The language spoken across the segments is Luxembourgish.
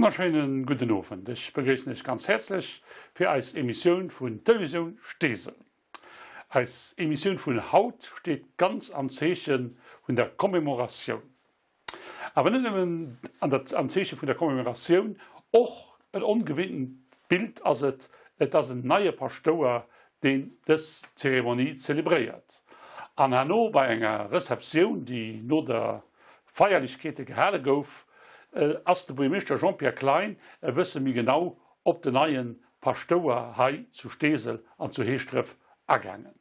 Wonnerschéinen gudden Owend. Ech begréissen Iech ganz häerzlech fir eis Emissioun vun Televisioun Steesel. Eis Emissioun vun haut steet ganz am Zeeche vun der Commemoratioun. Awer net nëmmen an der am Zeeche vun der Commemoratioun, och en ongewinntent Bild ass et, et ass en neie Paschtouer, deen dës Zeremonie zelebréiert. An herno bei enger Receptioun, déi no der Feierlechkeete gehale gouf, ass de Buergermeeschter Jean-Pierre Klein e bësse méi genau op den neie Paschtouer hei zu Steesel an zu Heeschdref agaangen.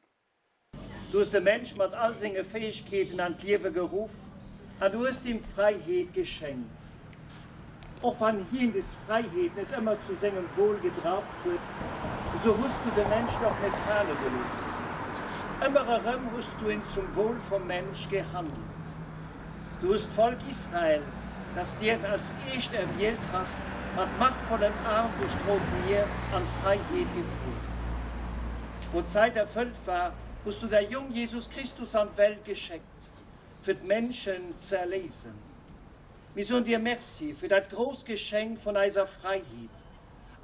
Du hues de Mensch mat all senge Fäegkeeten an d'Liewe geruff an du hues him d'Fräiheet geschenkt. Och wann hien des Fräiheet net ëmmer zu sengem Wohl gebraucht huet, esou hues du de Mensch doch net fale gelooss. Ëmmer erëm hues du en zum Wohl vum Mensch gehandelt. Du hues d'Volk Israel, dat s dir als eescht erwielt has, mat machtvollem Aarm duerch d'Rout Mier an d'Fräiheet gefuer. Wou d'Zäit erfëllt war, hues du däi Jong Jesus Christus an d'Welt geschéckt, fir d'Mënschen ze erléisen. Mir soen dir Merci fir dat grousst Geschenk vun eiser Fräiheet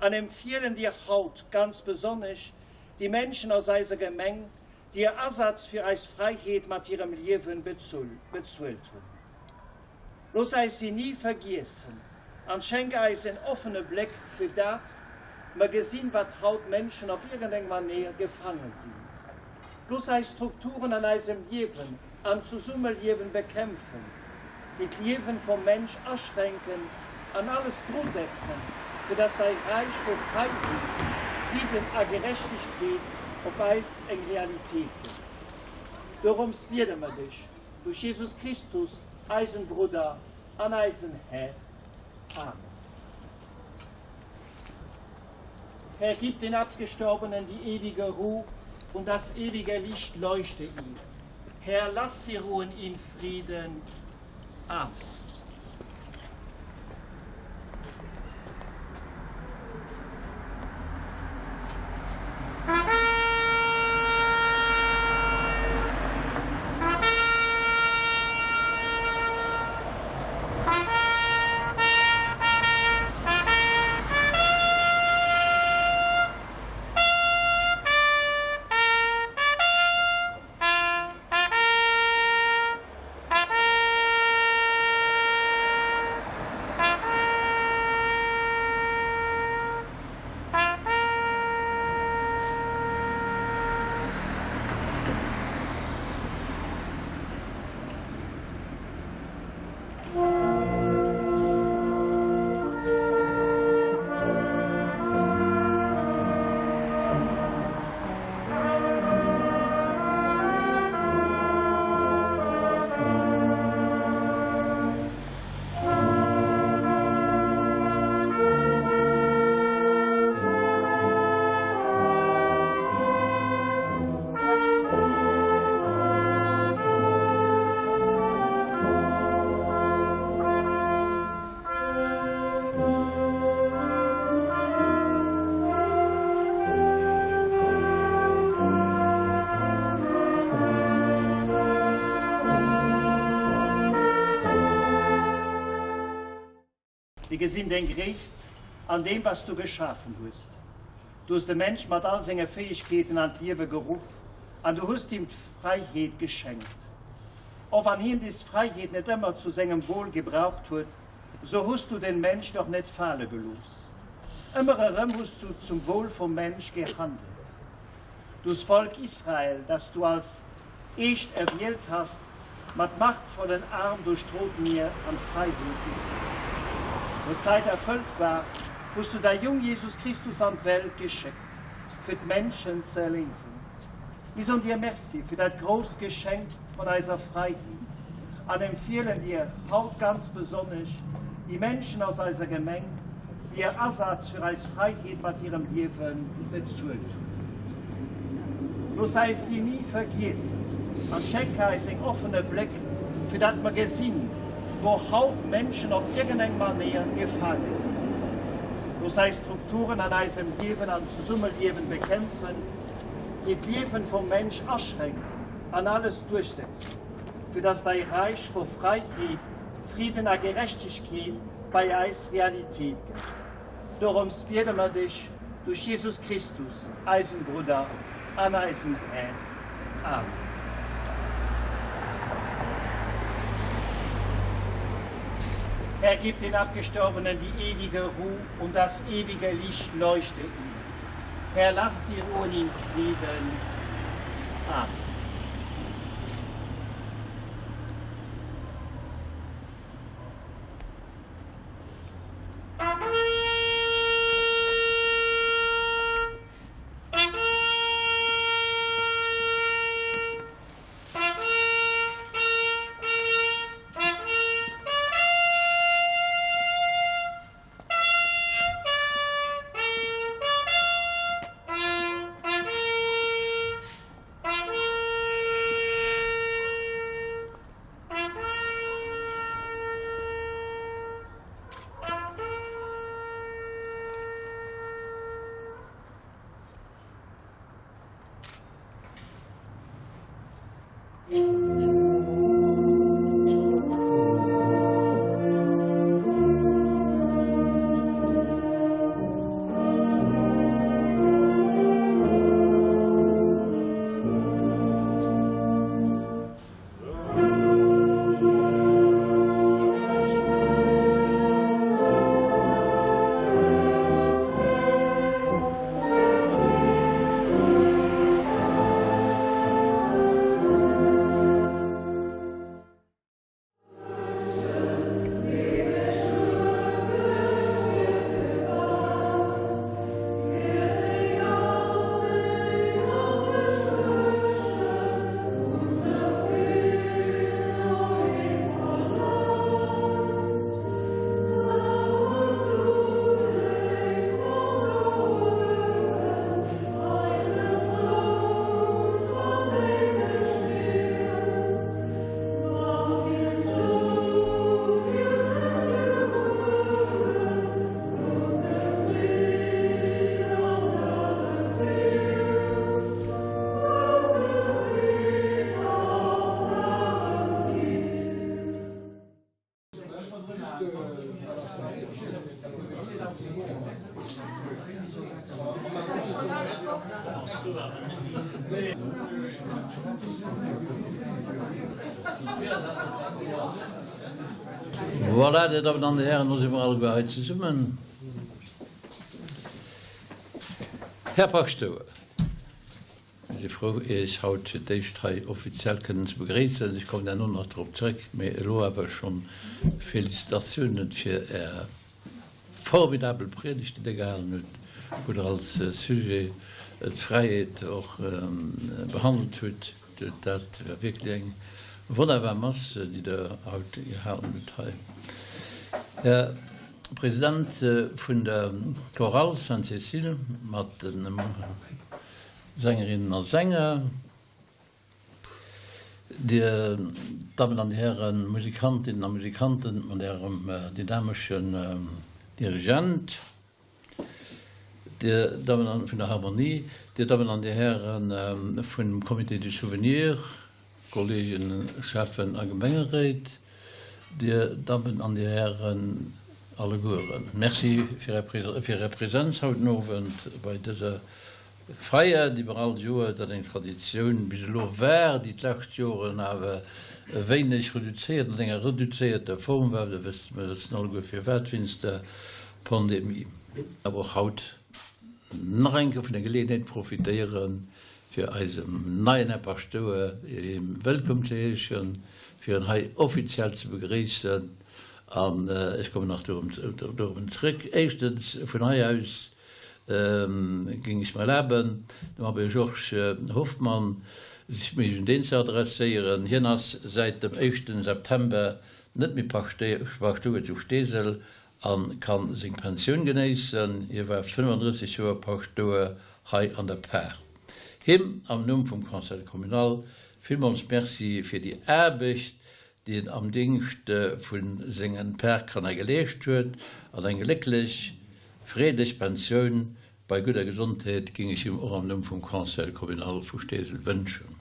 an empfielen dir haut ganz besonnesch déi Menschen aus eiser Gemeng, déi hir Asaz fir eis Fräiheet mat hirem Liewen bezuelt hunn. Looss eis si ni vergiessen an schenk eis en offene Bléck fir dat mer gesinn, wat haut Mënschen op iergendeng Manéier gefaange sinn. Looss eis Strukturen an eisem Liewen an Zesummeliewen bekämpfen, déi d'Liewen vum Mensch aschränken an alles drusetzen, fir dass däi Räich vu Fräiheet, Fridden a Gerechtegkeet op eis eng Realitéit gëtt. Dorëms biede mer dech. Durch Jesus Christus, eisen Brudder an eisen Här. Amen. Herr, gib den Abgestorbenen die ewige Ruh und das ewige Licht leuchte ihnen. Herr, lass sie ruhen in Frieden. Amen. Mir gesinn deng Gréisst an deem, wat s du geschafen hues. Du hues de Mensch mat all senge Fäegkeeten an d'Liewe geruff an du hues him d'Fräiheet geschenkt. Och wann hien des Fräiheet net ëmmer zu sengem Wohl gebraucht huet, sou hues du den Mensch doch net fale gelooss. Ëmmer erëm hues du zum Wohl vum Mensch gehandelt. Du hues d'Volk Israel, dat s du als eescht erwielt has, mat machtvollen Arm duerch d'Rout Mier an d'Fräiheet gefouert. Wou d'Zäit erfëllt war, hues du däi Jong Jesus Christus an d'Welt geschéckt, fir d'Menschen ze erléisen. Mir soen dir Merci fir dat grousst Geschenk vun eiser Fräiheet an empfielen dir haut ganz besonnesch déi Menschen aus eiser Gemeng, déi hir Asaz fir eis Fräiheet mat hirem Liewe bezuelt hunn. Looss eis si ni vergiessen an schenk eis en offene Bléck, fir dat mer gesinn, wou haut Menschen op iergendeng Manéier gefaange sinn. Looss eis Strukturen an eisem Liewen an Zesummeliewen bekämpfen, déi d'Liewen vum Mensch aschränkt an alles duerchsetzen, fir dass däi Räich vu Fräiheet, Friden a Gerechtegkeet. bei eis Realitéit gëtt. Dorëms biede mer dech duerch Jesus Christus, eisen Brudder an eisen Här. Amen. Herr, gib den Abgestorbenen die ewige Ruh und das ewige Licht leuchte ihnen. Herr, lass sie ruhen in Frieden. Amen. Voilà, Dir Dammen an Dir Hären, elo si mer alleguer hei zesummen. Här Paschtouer, mir si frou, Iech haut fir d'éischt hei offiziell kënnen ze begréissen. Ech kommen herno nach drop zrëck, mee elo awer schonn Félicitatiounen fir Är Formidabel Priedegt, déi Dir gehalen hutt, wou Der als Sujet d'Fräiheet och behandelt hutt. Dat war wierklech eng wonnerbar Mass, déi Der haut gehalen hutt hei. Här President vun der Chorale Sainte-Cécile mat de Sängerinnen a Sänger, Dir Dammen an Dir Hären Musikantinnen a Musikanten mat Ärem dynameschen Dirigent, Dir Dammen an vun der Harmonie, Dir Dammen an Dir Hären vum Comité du Souvenir, Kollegen Schäffen a Gemengeréit, Dir Dammen an Dir Hären allegueren, Merci fir Är Präsenz haut den Owend bei dëser Feier, déi mer all Joer, dat eng Traditioun bis elo war, déi d'lescht Joren awer e wéineg reduzéiert, an enger reduzéierter Form war, der wësst, mer wëssen alleguer firwat, wéinst der Pandemie. Awer och haut nach eng Kéier vun der Geleeënheet profitéieren, fir eisem neien Här Paschtouer wëllkomm ze heeschen, fir en hei offiziell ze begréissen. An ech kommen nach dorobben zrëck. Éischtens vun hei aus Géing ech mer erlaben, dem Abbé Georges Hoffmann sech méi un deen ze adresséieren. Hien ass säit dem éischten September net méi Paschtouer zu Steesel a kann seng Pensioun genéissen. Hie war 35 Joer Paschtouer hei an der Par. Him am Numm vum Conseil communal villmools Merci fir déi Aarbecht, déi en am Dingscht vu sengen Parkanner geleescht huet, an eng glécklech, freedeg Pensioun bei gudder Gesondheet ging ech him och am Numm vum Conseil communal vu Steesel wënschen.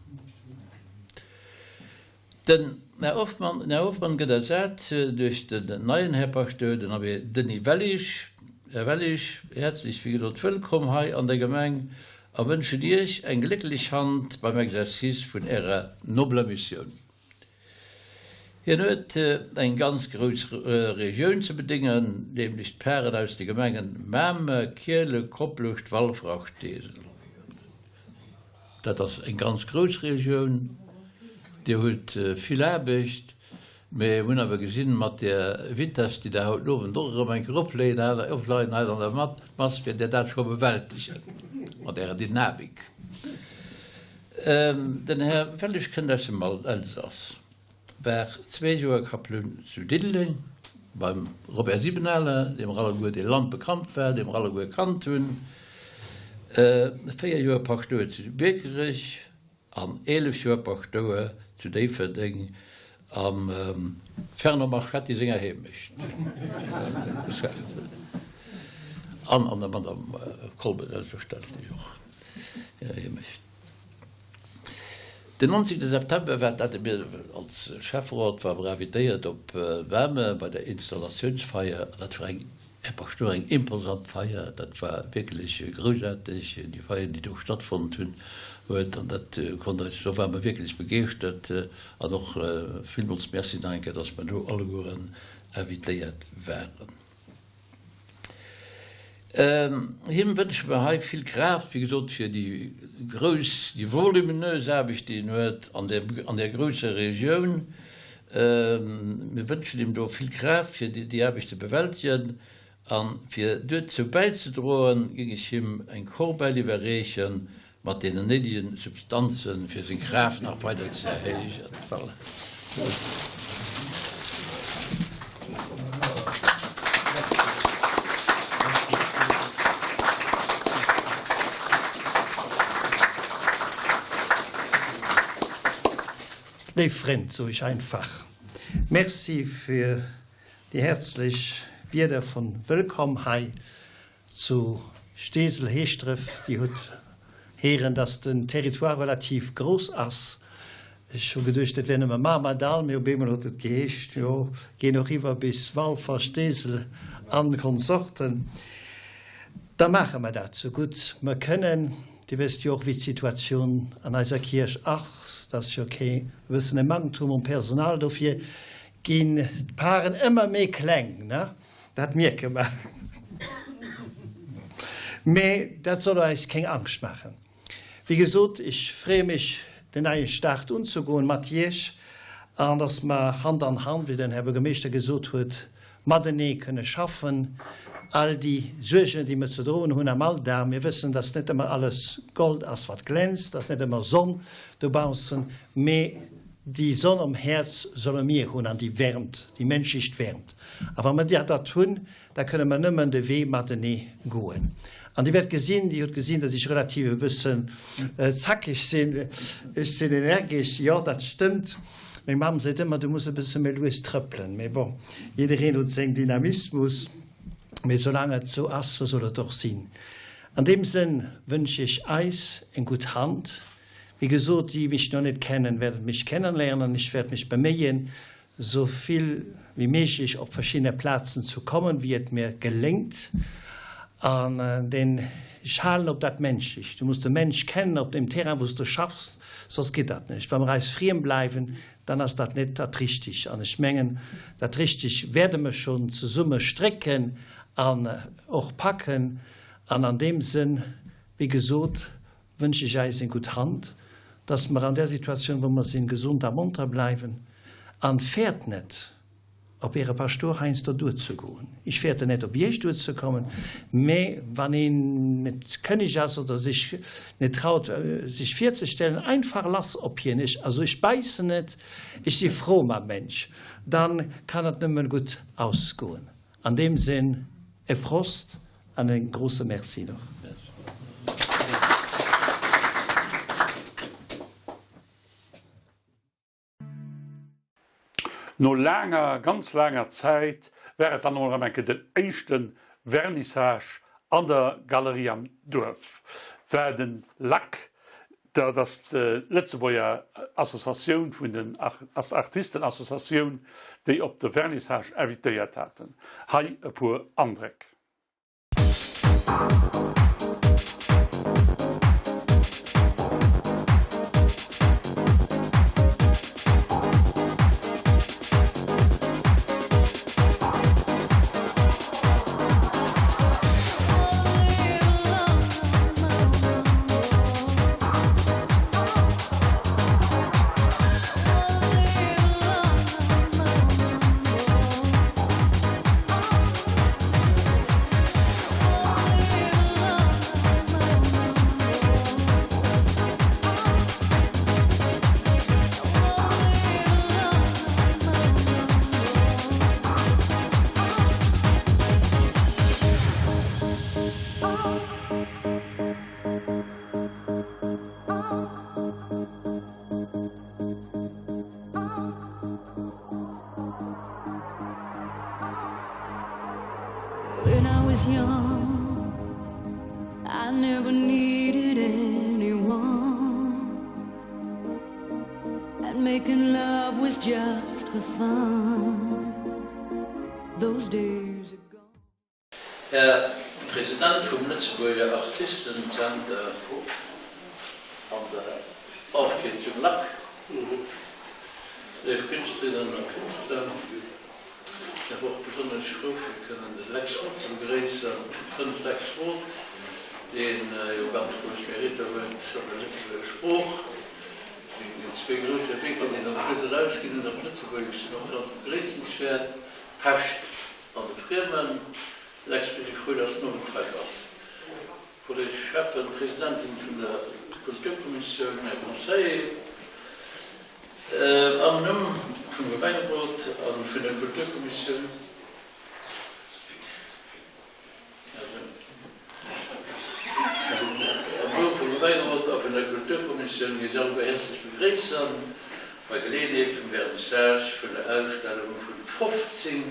Den. Här Hoffmann, den Här Hoffmann gëtt ersat duerch den neien Här Paschtouer, den Abbé Denis Wellisch. Här Wellisch, häerzlech, wéi gesot, wëllkomm hei an der Gemeng a wënschen Iech eng glécklech Hand beim Exercice vun Ärer nobler Missioun. Hien huet eng ganz grouss Regioun ze bedéngen, nämlech d'Paren aus de Gemengen Mamer, Kiele, Koplescht, Walfer a Steesel. Dat ass eng ganz grouss Regioun. Dir hutt vill Aarbecht, mee mir hunn awer gesinn, mat där Vitess, déi Der haut den Owend och erëm eng Kéier opléien opleien hei an der Mass, wäert Dir dat scho bewältegen, mat Ärer Dynamik. Den Här Wellisch kënnt aus dem Elsass, war zwee Joer Kaploun zu Diddeleng beim Robert Siebenaler, dee mer alleguer, dee landbekannt war, dee mer alleguer kannt hunn, 4 Joer Paschtouer zu Biekerech an 11 Joer Paschtouer zu Déifferdeng am Fernand Marchetti senger Heemecht an an der Madame Kolbe selbstverständlech och hirer Heemecht. Den 19 September war d'ADEM als Schäfferot war mer invitéiert op Wame bei der Installatiounsfeier. Dat war eng, Här Paschtouer, eng imposant Feier. Dat war wierklech groussaarteg, déi Feier, déi do stattfonnt hunn huet. An dat konnt eis, do ware mer wierklech begeeschtert. An och villmools Merci nach eng Kéier, dass mer do allegueren invitéiert waren. Him wënsche mer hei vill Kraaft, wéi gesot, fir déi grouss, déi voluminös Aarbecht, déi en huet an där, an där grousser Regioun. Mir wënschen him do vill Kraaft, fir déi Aarbecht ze bewältegen. A fir duerzou bäizedroen, géing ech him eng Corbeille iwwerreechen, Mat deenen néidegen Substanzen fir seng Kraaft nach weider ze erhéijen. Voilà. Léif Frénd, soe ech einfach Merci fir déi häerzlech Wierder vun Wëllkomm hei Zu Steesel, Heeschdref, Dir hutt héieren, dass den Territoire relativ grouss ass. Ech hu geduecht, et wär nëmme Mamerdall, mee op eemol huet et geheescht, jo, geen och iwwer bis Walfer, Steesel an Konsorten. Da maache mer dat sou gutt mer kënnen. Dir wësst jo och, wéi d'Situatioun an eiser Kierch ass. Et ass jo kee, e bëssen e Manktum um Personal, dofir ginn d'Paren ëmmer méi kleng, ne? Dat mierke mer. Mee dat soll eis keng Angscht maachen. Wéi gesot, ech freeë mech, den neie Start unzegoen mat Iech an dass mer Hand an Hand, wéi den Här Buergermeeschter gesot huet, matenee kënne schaffen. All déi Suergen, déi mer ze droen hunn am Alldag, mir wëssen, dass net ëmmer alles Gold ass, wat glänzt, dass net ëmmer Sonn dobaussen, mee Déi Sonn am Häerz solle mir hunn an déi Wärmt, déi menschlecht Wärmt. A wa mer dat hunn, da kënne mer nëmmen de Wee matenee goen. An Dir wäert gesinn, Dir hutt gesinn, datt ech relativ e bëssen zackeg sinn. Ech sinn energesch, jo, dat stëmmt. Meng Mamm seet ëmmer, du muss e bësse méi lues trëppelen. Mee bon, jiddereen huet seng Dynamismus. Mee soulaang et esou ass, esou soll et och sinn. An deem Sënn wënsch ech eis eng gutt Hand. Wéi gesot, déi mich noch net kennen, werden mich kennenlernen an ech wäert mech beméien, sou vill wéi méiglech op verschiddene Plazen zu kommen, wéi et mir geléngt. An den, ech halen op dat Menschlecht. Du muss de Mensch kennen op deem Terrain, wou s de schaffs, soss geet dat net. Wa mer eis friem bleiwen, dann ass dat net dat Richteg. An ech mengen, dat Richteg wäerde mer schonn zesumme strécken an och packen. An an deem Sënn, wéi gesot, wënsch ech äis eng gutt Hand, dass mer an där Situatioun, wou mer sinn, gesond a monter bleiwen. An fäert net, op Äre Paschtouer heiansdo duerzegoen. Ech fäerten net, op Iech duerzekommen, mä wann een net kënneg ass oder sech net traut, sech virzestellen, einfach lass op hien. Ech, also ech bäissen net, ech si frou mam Mensch, dann kann et nëmmen gutt ausgoen. An deem Sinn e Prost an e grouse Merci nach. No laanger, ganz laanger Zäit war et dann emol erëm eng Kéier den éischte Vernissage an der Galerie am Duerf. War den Lack. Dat ass d'Lëtzebuerger Associatioun vun den Artistenassociatioun, déi op de Vernissage invitéiert haten. Hei e puer Andréck. When I was young, I never needed anyone. And making love was just for fun. Those days are gone. Här President vum Lëtzebuerger Artistenzenter an der Ofkierzung lac, léif Künstlerinnen a Künstler, ech sinn awer och besonnesch frou fir kënnen de Lex Roth ze begréissen, de Frënd Lex Roth, dee jo ganz grouss Meritter huet an der Lëtzebuerger Sprooch. Seng zwee grousse Wierker, déi en am kuerz erausginn huet op Lëtzebuergesch, sinn och ganz begréissenswäert, D'Pescht An de Friemen, Lex, mir si frou, dass den Owend hei bass. Kolleg Schäffen, Presidentin vun der Kulturkommissioun, Här Conseiller, am Numm vum Gemengerot a vun der Kulturkommissioun, Am Numm vum Gemengerot a vun der Kulturkommissioun géif ech alleguer häerzlech begréissen bei Geleeënheet vum Vernissage vun der Ausstellung vun 15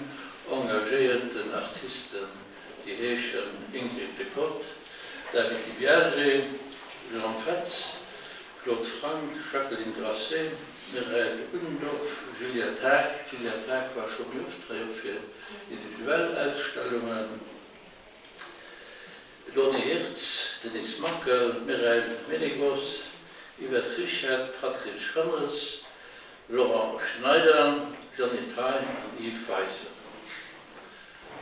engagéierten Artisten, déi heeschen Ingrid Decotte, David Di Biase, Jean Fetz, Claude Frank, Jacqueline Grasset, Mireille Undorf, Julia Tag, D'Julia Tag war scho méi oft hei, och fir individuell Ausstellungen, Loni Hirtz, Denise Mackel, Mireille Menegoz, Yvette Rischet, Patrice Schrammes, Laurent Schneider, Jeanny Thein an Yves Weisen.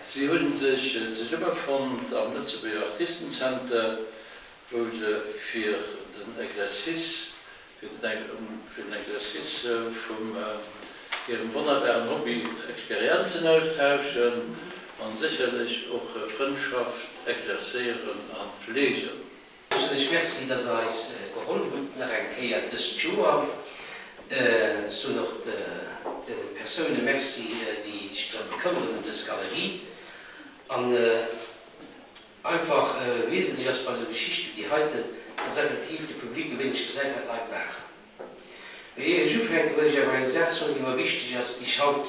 Si hu sech zesummefonnt am Lëtzebuerger Artistenzenter, wou se fir den Exercice fir den Exercice vum hirem wonnerbaren Hobby Experienzen austauschen an sécherlech och Frëndschaft exerzéieren a fleegen. Ech soen lech Merci, dass Der eis geholl hutt nach eng Kéier dëst Joer. Ech soen och de Persoune Merci, déi sech drëm bekëmmeren, ëm dës Galerie. An Einfach wesentlech ass bei esou Geschichte wéi déi heiten, dass effektiv de Public e wéineg gesäit, wat d'Leit maachen. Mee ier ech ufänken, wëll ech awer eng Saach soen, déi mer wichteg ass, déi ech haut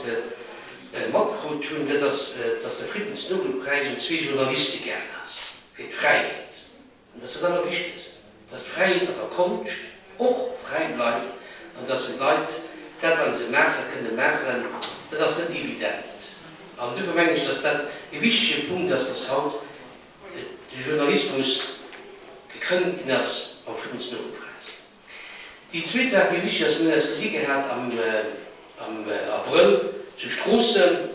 matkrut hunn, dat ass, dass de Friddensnobelpräis un zwee Journaliste gaang ass fir d'Fräiheet. An dat ass dat Allerwichtegst, dass d'Fräiheet an der Konscht och fräi bleift an dass se d'Leit dat, wat se maachen, kënne maachen. Dat ass net evident. An dofir mengen ech, dass dat e wichtege Punkt ass, dass haut de Journalismus gekrënnt ginn ass mam Friddensnobelpräis. Déi zweet Saach, déi wichteg ass, Mir hunn eis gesi gehat am Abrëll zu Stroossen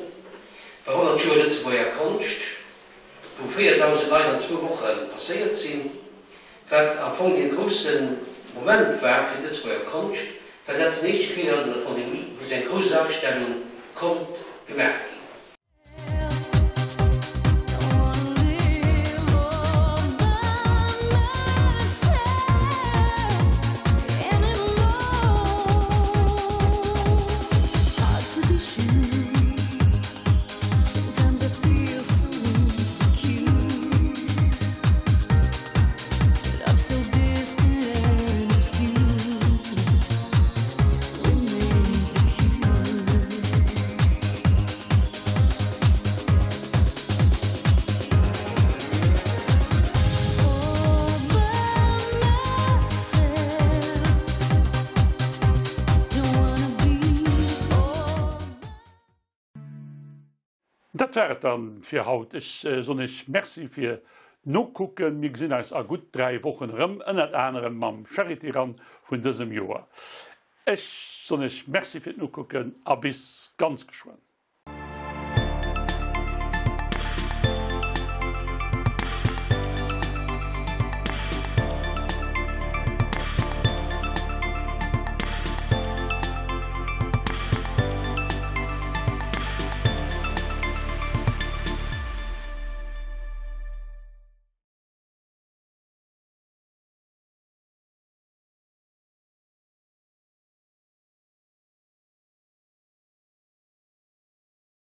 bei 100 Joer Lëtzebuerger Konscht, wou 4.000 Leit an zwou Woche passéiert sinn, wat am Fong dee grousse Moment war fir d'Lëtzebuerger Konscht, well dat déi éischte Kéier ass an der Pandemie, wou esou eng grouss Ausstellung konnt gemaach ginn. Dat war et dann fir haut. Ech soen Iech Merci fir d'Nokucken. Mir gesinn eis a gutt 3 Wochen erëm, ënnert anerem mam Charity Run vun dësem Joer. Ech soen Iech Merci fir d'Nokucken a bis ganz geschwënn.